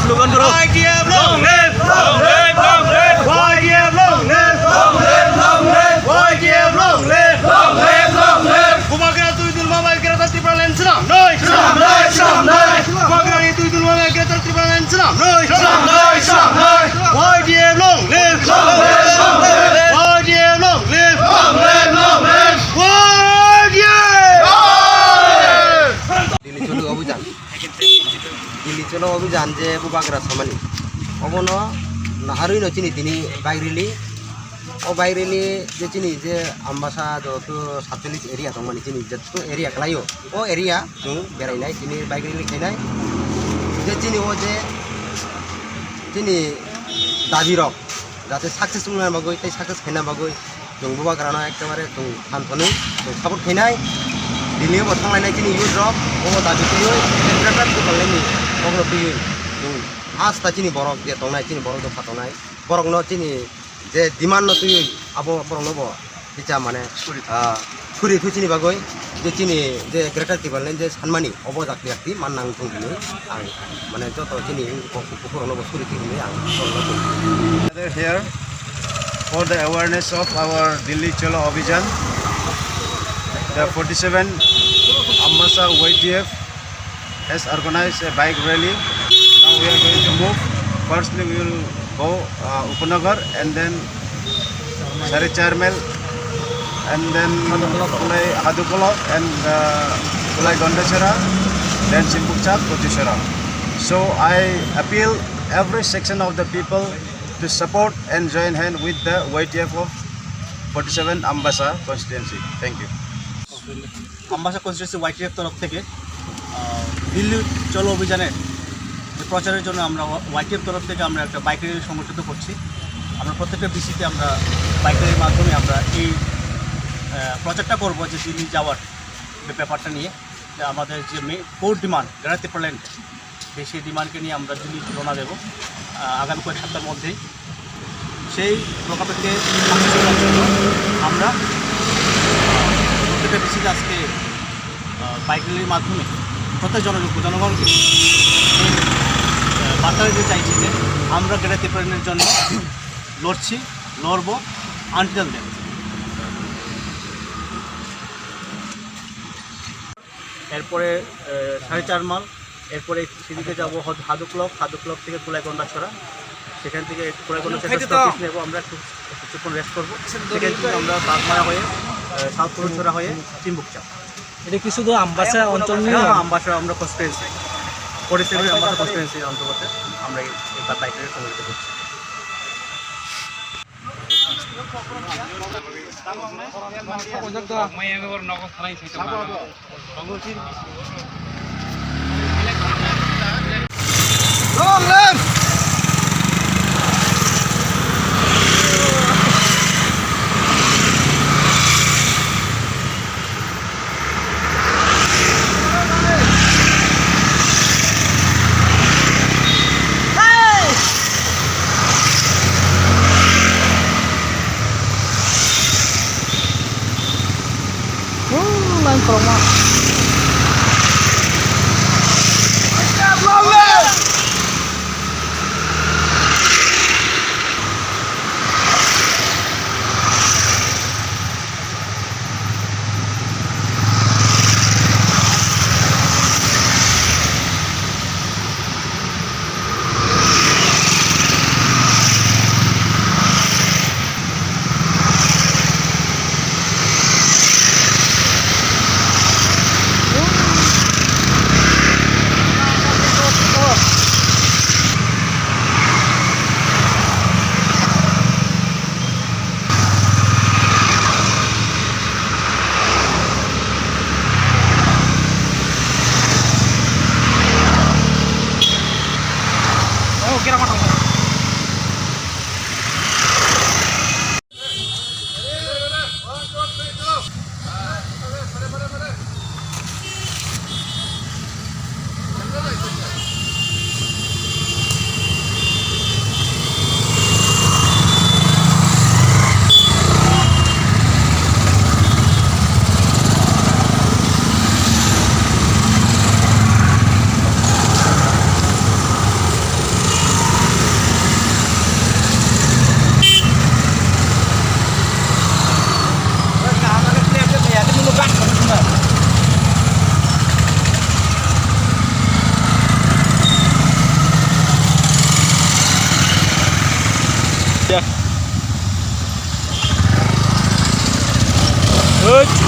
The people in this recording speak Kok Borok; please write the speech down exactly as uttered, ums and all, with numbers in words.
Slogan, bro. Y T F long live! Long live! Long live! Y T F long live! Long live! Long live! Y T F long live! Long live! Long live! Bubagra Tuidulma bai Greater Tipraland swnam noi! Swnam noi! Swnam noi! Bubagra ni Tuidulma bai Greater Tipraland swnam noi! Swnam noi! Swnam noi! Y T F long live! Long live! Long live! Y T F long live! Long live! Long live! Y T F! Long live! Delhi Cholo Abhijan. Delhi Cholo Abhijan je bubagra samani. Obono naharwi no chini tini bike rally. O bike rally je chini je Ambasa joto satchollish area tongmani chini joto area khlaio. O area chwng berainai tini bike rally khainai. Je chini o je chini dabi rok jate success wngna bagwi tei success khaina bagwi chwng bubagrano ekebare chwng thanthani chwng support khainai. Delhi bo thanglainai chini youth rok, obo dabi twiwi, greater Tipraland ni kokno twiwi chwng asta chini borok je tongnai, chini borok dopha tongnai, borokno chini je demand no twiwi abo borokno bo kisa mane, suri, ah, suri thwi chini bagwi je chini je Greater Tipraland je sanmani obo jakti jakti man nang thung hinwi ang mane joto chini bukhuk bukhuk rokno bo suri thwi hinwi ang borokno thung. Gather here for the awareness of our Delhi Cholo Abhijan. The forty-seven Ambasa Y T F has organized a bike rally. Now we are going to move. Firstly, we will go, uh, Upanagar and then Sari Char Mile and then Kulai Hadukolok and, uh, Kulai Gondachara, then Chimbukchak, Kotichara. So I appeal every section of the people to support and join hand with the Y T F of forty-seven Ambasa constituency. Thank you. Ambasa constituency YTF তরফ থেকে, আহ, দিল্লি চলো অভিযানের যে প্রচারের জন্য আমরা ওয়াইটিএফ তরফ থেকে আমরা একটা বাইক র্যালি সংগঠিত করছি। আমরা প্রত্যেকটা বিসিতে আমরা বাইক র্যালির মাধ্যমে আমরা এই, আহ, প্রচারটা করব যে দিল্লি যাওয়ার যে ব্যাপারটা নিয়ে। যে আমাদের যে মে-, কোর ডিমান্ড, গ্রেটার ত্রিপুরাল্যান্ড, সেই, সেই ডিমান্ডকে নিয়ে আমরা দিল্লি রওনা দেব, আহ, আগামী কয়েক সপ্তাহের মধ্যেই। সেই প্রেক্ষাপটে সাকসেস করার জন্য আমরা, আহ, প্রত্যেকটা বিসিতে আজকে, আহ, বাইক র্যালির মাধ্যমে প্রত্যেক জন-, জনগণকে এই, আহ, বার্তা দিতে চাইছি যে আমরা গ্রেটার ত্রিপুরাল্যান্ডের জন্য লড়ছি, লড়বো আনটিল ডেথ। এরপরে, আহ, সাড়ে চার মাইল, এরপরে সিঁড়িতে যাবো হদ-, হাদুক্লক, হাদুক্লক থেকে কুলাইগন্ডাছড়া, সেখান থেকে কুলাইগন্ডাছড়া স্টপেজ নেবো আমরা, একটু কিছুক্ষণ রেস্ট করবো। সেখান থেকে আমরা বাগমারা হয়ে, আহ, সাউথ কুলাইগন্ডাছড়া হয়ে চিম্বুকচা। এটা কি শুধু আমবাসা অঞ্চল নিয়ে? না, আমবাসা আমরা কনস্টিটুয়েন্সি, ফর্টি সেভেন আমবাসা কনস্টিটুয়েন্সির অন্তর্গত আমরা এই, এই বাইক র্যালি সংগঠিত করছি। Lain korokma. Hoit,